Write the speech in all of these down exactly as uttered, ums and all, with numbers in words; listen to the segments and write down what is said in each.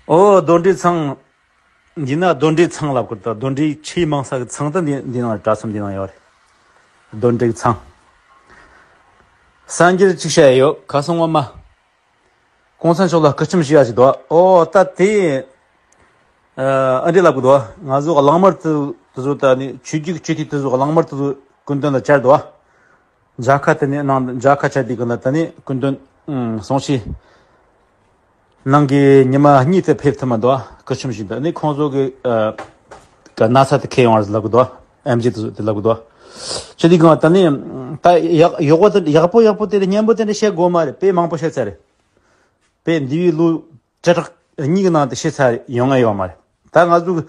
ཨོ་གདོན་འདྲེ་ཚང་། འདི་ན་གདོན་འདྲེ་ཚང་ལབ་དགོས། ད་གདོན་འདྲེ་ཆེས་མང་ས་གི་ཚང་ད་འདི་འདི་ནང་གྲྭ་ཚང་འདི་ནང་ཡོད་རེད། གདོན་འདྲེ་ཚང་། གསར་འགྱུར་གཅིག་བཤད་ཡོད། ཁ་སང་ངོ་མ་གོང་ས་མཆོག་ལ་སྐུ་ཁྲིམས་ཞུ་ཡ་ཞིག་འདུག་ཨོ་ད་དེ་ཨ་འདྲེ་ལབ་གི་འདུག་ང་ཚོ་གླང་དམར་དེ་དེ་ཚོ་ད་ནི་ཆོས་བརྒྱུད་ཀྱི་ཆོས་དེ་དེ་ཚོ་གླང་དམར་དེ་ཚོ་སྐུ་མདུན་ལ་བཅར་འདུག་མཇལ་ཁ་དེ་ནས་གནང་། མཇལ་ཁ་བཅར་དུས་ཀྱི་ན་ད་ནི་སྐུ་མདུན་ཨུམ་གསུང་བཤད་གནང་གི་ཉི་མ་གཉིས་དེ་ཕེབས་ཐུབ་མ་འདུག་སྐུ་ཁྲིམས་བཞིན་དུ་ནི་ཁོང་ཚོ་གི་ཨ་གི་ན་ཚ་དེ་ཁེལ་ཡོང་བ་ལབ་གི་འདུག་ཨེམ་ཆི་དེ་ཚོ་དེ་ལབ་གི་འདུག་ཆེ་དུས་ཀྱི་ད་ནི་ད་ཡག་ཡག་པོ་དེ་ཡག་པོ་ཡག་པོ་དེ་རེད། སྙན་པོ་དེ་འདྲ་བཤད་དགོས་མ་རེད། དཔེ་མང་པོ་བཤད་ཚར་རེད། དཔེ་འདས་པའི་ལོ་བཅུ་ཕྲག་གཉིས་ཀྱི་ནང་དུ་བཤད་ཚར་ཡོང་ང་ཡོད་མ་རེད། ད་ང་ཚོ་གི་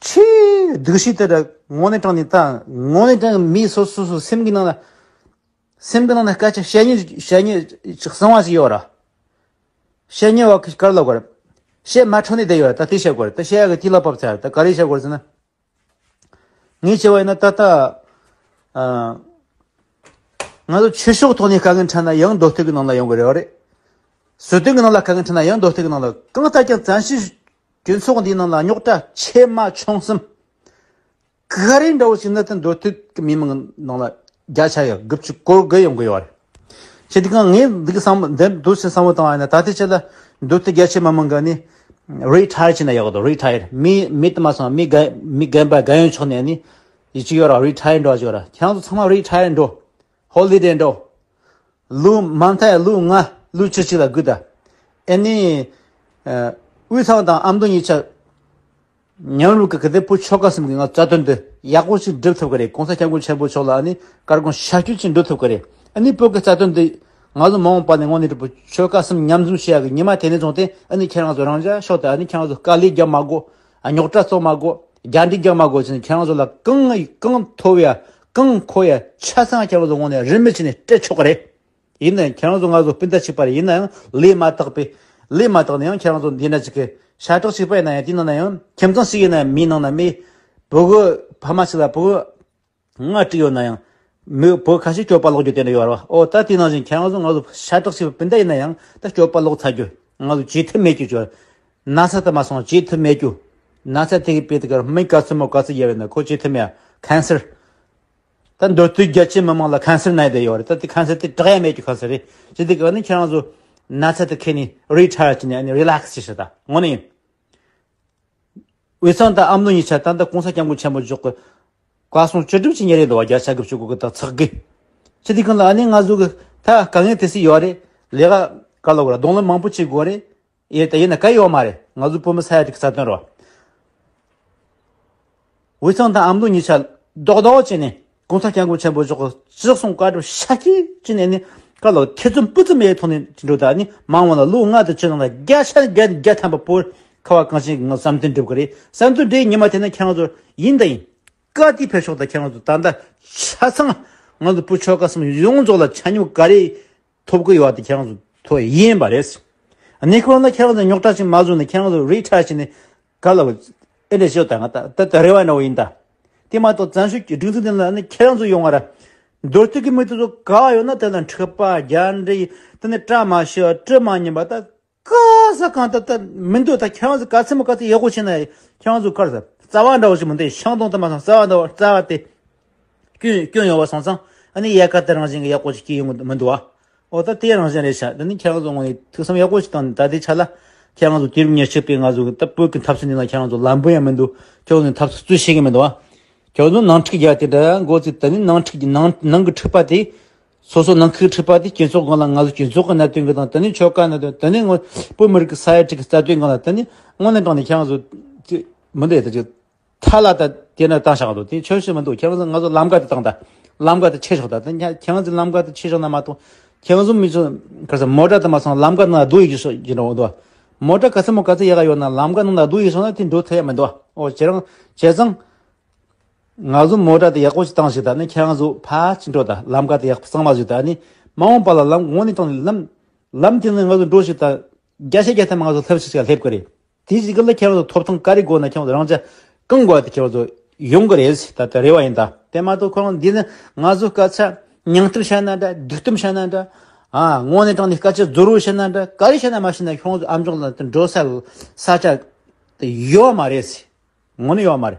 ཆེས་སྡུག་ཤོས་དེ་འདྲ་དངོས་གནས་དྲང་ནས་ད་དངོས་གནས་དྲང་མི་སོ་སོ་སོ་སེམས་ཀྱི་ནང་ལ་སེམས་ཀྱི་ནང་ལ་སྐད་ཆ་བཤད་ཉེས་བཤད་ཉེས་ཅིག་གསང་བ་ཞིག་ཡོད་ར། བཤད་ཉེས་བ་གི་གར་ལ་གོ་ར། བཤད་མ་འཕྲོ་ནས་བསྡད་ཡོད་ར། ད་དེ་བཤད་དགོས་ར། ད་བཤད་ཡ་གི་དུས་ལ་བབས་ཚར། ད་ག་རེ་བཤད་དགོས་ར་ཟེར་ན། ངས་བྱས་པ་ཡིན་ན་ད་ལྟ་ཨ་ང་ཚོ་ཆོས་ཕྱོགས་ཐོག་ནས་དཀའ་ངལ་འཕྲད་ན་ཡང་མདོ་སྟོད་ཀྱི་ནང་ལ་ཡོང་གི་རེད་བ་རེད། སྲོལ་གཏོད་ཀྱི་ནང་ལ་དཀའ་ངལ་འཕྲད་ན་ཡང་མདོ་སྟོད་ཀྱི་ནང་ལ། གང་ལྟར་ཀྱང་བཙན་བྱོལ་སྤྱི་ཚོགས་འདིའི་ནང་ལ་རྙོག་དྲ་ཆེ་དམའ་ཆུང་གསུམ་ག་རེ་འདྲ་བོ་ཞིག་ན་ད་མདོ་སྟོད་ཀྱི་མི་མང་ནང་ལ་བརྒྱ་ཆ་ཡ་དགུ་བཅུ་གོ་དགུ་ཡོང་གི་ཡོད་རེད། བྱས་དུས་ཀྱང་ངས་འདི་གི་བསམ་བློ་འདི་འདུག་སེ་བསམ་བློ་བཏང་བ་ཡིན་ན། ད་ལྟའི་ཆ་ལ་མདོ་སྟོད་རྒྱ་ཆེ་མི་མང་གི་ནི་རི་ཊ་ཡར་བྱས་ན་ཡག་གི་འདུག་རི་ཊ་ཡར། མི་མི་དུ་མ་སོང་། མི་རྒན་མི་རྒན་པ་རྒན་ཡོལ་ཕྱོགས་ནས་ནི་ཡི་གཅིག་ཡོད་ར། རི་ཊ་ཡར་འགྲོ་བ་ཅིག་ཡོད་ར། ཁྱེད་རང་ཚོ་ཚང་མ་རི་ཊ་ཡར་འགྲོ། ཧོ་ལི་ཌེ་འགྲོ། ལོ་མ་མཐའ་ཡ་ལོ་ལྔ་ལོ་བཅུ་གཅིག་ལ་སྒུག་ད། ཨེ་ནི་ཨ་དབུས་གཙང་དང་ཨ་མདོ་གཉིས་ཆ་མཉམ་རུབ་ཀྱི་གི་དེ་བོད་ཆོལ་ཁ་གསུམ་གྱི་ང་རྩ་དོན་དེ་ཡག་པོ་ཞིག་སྒྲུབ་ཐུབ་ཀྱི་རེད། གོང་ས་སྐྱབས་མགོན་ཆེན་པོ་མཆོག་ལ་ཨ་ནི་བཀའ་དགོངས་ཞབས་ཞུ་ཅིག་འགྲུབ་ཐུབ་ཀྱི་རེད། ཨ་ནི་བོད་ཀྱི་རྩ་དོན་དེ་ང་ཚོ་མ་འོངས་པ་ནས་དངོས་གནས་དྲང་པོ་ཆོལ་ཁ་གསུམ་མཉམ་འཛོམས་བྱེད་ཡག་གི་ཉི་མ་དེ་ནས་བཟུང་སྟེ། ཨ་ནི་ཁྱེད་རང་ཚོ་རང་ཅག་ཤོག་དང་། ཨ་ནི་ཁྱེད་རང་ཚོ་དཀའ་ལས་རྒྱག་མ་དགོས། ཨ་རྙོག་དྲ་བཟོ་མ་དགོས། རྒྱ་འདྲེ་རྒྱག་མ་དགོས་ཟེར་ནས། ཁྱེད་རང་ཚོ་ལ་གང་གང་ཐོབ་ཡ་གང་མཁོ་ཡ་ཆ་ཚང་ཁྱེད་རང་ཚོ་དངོས་གནས་རིན་མེད་བྱས་ནས་སྤྲད་ཆོག་གི་རེད། ཡིན་ནའང་ཁྱེད་རང་ཚོ་ང་ཚོ་སྤུན་ཟླ་གཅིག་པ་རེད། ཡིན་ནའང་ལས་མ་དག་པའི་ལས་མ་དག་ནའང་ཁྱེད་རང་ཚོ་འདི་འདྲ་ཅིག་གི་ཤ་ཁྲག་གཅིག་པ་ཡིན་ན་ཡང་། དེ་ནང་ན་ཡང་ཁྱིམ་ཚང་གཅིག་ཡིན་ན་མི་ནང་ན་མི་བུ་གུ་ཕ་མ་གཅིག་ལ་བུ་གུ་ལྔ་དྲུག་ཡོད་ན་ཡང་། མི་བུ་ཁ་ཤས་སྐྱོབ་པ་ལོག་རྒྱུ་དེ་འདྲ་ཡོད་རེད་བ། ཨོ་ད་དེ་ནང་བཞིན་ཁྱེད་རང་ཚོ་ང་ཚོ་ཤ་ཁྲག་གཅིག་པ་སྤུན་ཟླ་ཡིན་ན་ཡང་ད་སྐྱོབ་པ་ལོག་ཚར་རྒྱུ། ང་ཚོ་བྱེད་ཐབས་མེད་རྒྱུ་ཅིག་ཡོད། ན་ཚ་དུ་མ་སོང་བྱེད་ཐབས་མེད་རྒྱུ། ན་ཚ་དེ་གི་དཔེ་དེ་གར་མི་ག་ཚོད་མོ་ག་ཚོད་ཡོད་པ་ཡིན་ན་ཁོ་བྱེད་ཐབས་མེད། ཁན་སར། ད་མདོ་སྟོད་རྒྱ་ཆེ་མི་མང་ལ་ཁན་སར་ན་བསྡད་ཡོད་རེད། ད་དེ་ཁན་སར་དེ་དྲག་ཡ་མེད་རྒྱུ་ཁན་སར་རེད། བྱས་དུས་ཀ་ནི་ཁྱེད་རང་ཚོ་ན་ཚ་དེ་ཁེལ་ནས་རི་ཊ་ཡར་བྱས་ནས་ཨ་ནི་རི་ལེག་སི་བྱེད་ཤོག་ད། དངོས་གནས་ཡིན། དབུས་གཙང་དང་ཨ་མདོ་གཉིས་ཆ་ད་ལྟ་གོང་ས་སྐྱབས་མགོན་ཆེན་པོ་མཆོག་གི་བཀའ་གསུང་ཅི་སྒྲུབ་ཀྱི་ཉེ་རེད་འདུག་བ། བརྒྱ་ཆ་དགུ་བཅུ་གོ་དགུ་དང་ཚེག་དགུ། བྱས་དུས་ཀ་ལ་ཨ་ནི་ང་ཚོ་གི་ད་དཀའ་ངལ་དེ་སྲིད་ཡོད་རེད། ལས་ཀ་ག་ལ་དགོས་ར། རྡུང་ལེན་མང་པོ་བྱེད་དགོས་རེད། ཡེ་ད་ཡིན་ན་ག་ཡོད་མ་རེད། ང་ཚོ་བོད་མི་ས་ཡ་དྲུག་གི་རྩ་དོན་རེད་བ། དབུས་གཙང་དང་ཨ་མདོ་གཉིས་ཆ་རྡོག་རྡོག་བྱས་ནས་གོང་ས་སྐྱབས་མགོན་ཆེན་པོ་མཆོག་གི་ཅི་གསུང་བཀའ་སྒྲུབ་ཤ་སྐྱེས་བྱས་ནས་ནི་ག་ལ་ཐེ་ཚོམ་སྤུ་ཙམ་མེད་ཐོག་ནས་དེ་འགྲོ། ད་ནི་མ་འོངས་ལ་ལོ་ལྔ་དང་བཅུ་ནང་ལ་བརྒྱ་ཆ་བརྒྱ་བརྒྱ་ཐམ་པ་བོད་ཁ་བ་གངས་ཅན་གྱི་ང་བསམ་དོན་འགྲུབ་ཀྱི་རེད། བསམ་དོན་འགྲུབ་ཉི་མ་དེ་ན་ཁྱེད་རང་ཚོ་ཡིན་ད་ཡིན། བཀའ་དེ་ཕེབས་ཤོག་ད། ཁྱེད་རང་ཚོ་ད་ལྟ་ཆ་ཚང་ང་ཚོ་བོད་ཆོལ་ཁ་གསུམ་ཡོངས་རྫོགས་ལ་ཆ་སྙོམས་ག་རེ་ཐོབ་ཀྱི་ཡོད་པ་དེ་ཁྱེད་རང་ཚོ་ཐོབ་ཡིན་པ་རེད། གནས་སྐབས་ལ་ཁྱེད་རང་ཚོ་རྙོག་དྲ་ཞིག་མ་བཟོ་ནས་ཁྱེད་རང་ཚོ་རི་ཊ་ཡར་བྱས་ནས་ག་ལ་ཨེ་འདྲ་བྱེད་དང་། ད་ད་རེ་བ་འདྲ་བོ་ཡིན་ད། དེ་མ་གཏོགས་བཙན་བྱོལ་གྱི་སྒྲིག་འཛུགས་འདི་ལ་ནི་ཁྱེད་རང་ཚོ་ཡོང་བ་ར། མདོ་སྟོད་ཀྱི་མི་དེ་ཚོ་ག་བ་ཡོད་ན་དེ་ལ་འཁྲུག་པ་རྒྱ་འདྲེ་དེ་ནི་བཀྲ་མ་ཤིས་པ་དྲི་མ་སྙན་པ་ད་ག་ས་གང་ད་ད་མི་འདུག་ད་ཁྱེད་རང་ཚོ་ག་ཚད་མོ་ག་ཚད་ཡག་པོ་བྱས་ན་ཁྱེད་རང་ཚོ་ག་རེ་ཟ་རྩ་བ་འདྲ་བོ་ཞིག་མི་འདུག་ཤང་སྡོང་དུ་མ་སོང་རྩ་བ་འདྲ་བོ་རྩ་བ་དེ་སྐྱོན་སྐྱོན་ཡོད་པ་སོང་ཙང་ཨ་ནི་ཡལ་ག་དེ་རང་བཞིན་གྱི་ཡག་པོ་ཞིག་སྐྱེ་ཡོང་གི་མི་འདུག་ཨ། ཨོ་ད་དེ་རང་བཞིན་རེད་ཤག་ད་ནི་ཁྱེད་རང་ཚོ་ངོས་ནས་ཐུགས་བསམ་ཡག་པོ་ཞིག་བཏང་ནས། ད་ལྟའི་ཆ་ལ་ཁྱེད་རང་ཚོ་དུས་རབས་ཉེར་གཅིག་པའི་ང་ཚོ་གི་ད་བོད་ཀྱི་འཐབ་རྩོད་འདི་ལ་ཁྱེད་རང་ཚོ་ལམ་བུ་ཡང་མི་འདུག་ཁྱེད་རང་ཚོ་འཐབ་རྩོད་བྱེད་ཀྱི་མི་འདུག་ཨ། ཁྱེད་རང་ཚོ་ནང་འཁྲུག་རྒྱག་དེ་འདྲ་འགོ་བཙུགས། ད་ནི་ནང་འཁྲུག་གི་ནང་ནང་གི་འཁྲུག་པ་དེ། སོ་སོ་ནང་ཁུལ་འཁྲུག་པ་དེ་སྤྱི་ཚོགས་སྒང་ལ་ང་ཚོ་སྤྱི་ཚོགས་ཀྱི་གནད་དོན་གྱི་དང་། ད་ནི་ཆོལ་ཁ་གནད་དོན། ད་ནི་ངོ་བོད་མི་རིགས་ཀྱི་ས་ཡ་དྲུག་གི་རྩ་དོན་སྒང་ལ། ད་ནི་དངོས་གནས་དྲང་ནས་ཁྱེད་རང་ཚོ་ཅི་མི་འདུག་ད་ཅི་ཐ་ལ་ད་དེ་ན་བཏང་བཞག་འདུག་དེ་ཆོག་ཤེས་མི་འདུག་ཁྱེད་རང་ཚོ་ང་ཚོ་ལམ་ཁ་དེ་བཏང་ད། ལམ་ཁ་དེ་ཕྱེ་ཆོག་ད། ད་ཁྱེད་ཁྱེད་རང་ཚོ་ལམ་ཁ་དེ་ཕྱེ་ཆོག་ན་མ་གཏོགས། ཁྱེད་རང་ཚོ་མི་ཚོ་ག་ས་མོ་ཊ་དེ་མ་སོང་ལམ་ཁ་ནང་སྡུག་ཡོད་ཀྱི་ཤོག་ཀྱི་འགྲོ་འདུག་མོ་ཊ་ག་ཚད་མོ་ག་ཚད་ཡག་ག་ཡོད་ན་ལམ་ཁ་ནང་ལ་སྡུག་ཡོད་སོང་ན་དེ་འགྲོ་ཐུབ་ཡ་མི་འདུག་ཨོ་ཁྱེད་རང་བྱས་ཙང་། ང་ཚོ་མོ་ཊ་དེ་ཡག་པོ་ཞིག་བཏང་ཞིག་ད་ནི་ཁྱེད་རང་ཚོ་ཕར་ཅིག་འགྲོ་ད། ལམ་ཁ་དེ་ཡག་པོ་གཙང་མ་ཞིག་ད་ནི་མ་འོངས་པ་ལ་ལམ་དངོས་གནས་དྲང་ནས་ལམ་ལམ་དེ་ནི་ང་ཚོ་འགྲོ་ཞིག་ད། བརྒྱ་ཆ་བརྒྱ་ཐམ་པ་ང་ཚོ་ལྷབ་ཞིག་ཞིག་སླེབས་ཀྱི་རེད། དེ་ཞིག་ལ་ཁྱེད་རང་ཚོ་ཐོབ་ཐང་ག་རེ་དགོས་ན་ཁྱེད་རང་ཚོ་རང་ཅག་གང་དགོས་དེ་ཁྱེད་རང་ཚོ་ཡོང་གི་རེད། ད་ད་རེ་བ་ཡིན་ད། དེ་མ་གཏོགས་ཁོ་རང་འདི་ནི་ང་ཚོ་སྐད་ཆ་མྱིང་སྟོན་བྱས་ན་འདྲ། སྡིག་སྟོན་བྱས་ན་འདྲ། ཨ་དངོས་གནས་དྲང་གནས་སྐད་ཆ་རྫུ་རུ་བཤད་ན་འདྲ། ག་རེ་བཤད་ན་མ་བཤད་ན་ཁྱོད་ཚོ་ཨ་མཆོག་ལ་དེ་འགྲོ་ས་ས་ཆ་དེ་ཡོད་མ་རེད་ཟེར། དངོས་གནས་ཡོད་མ་རེད།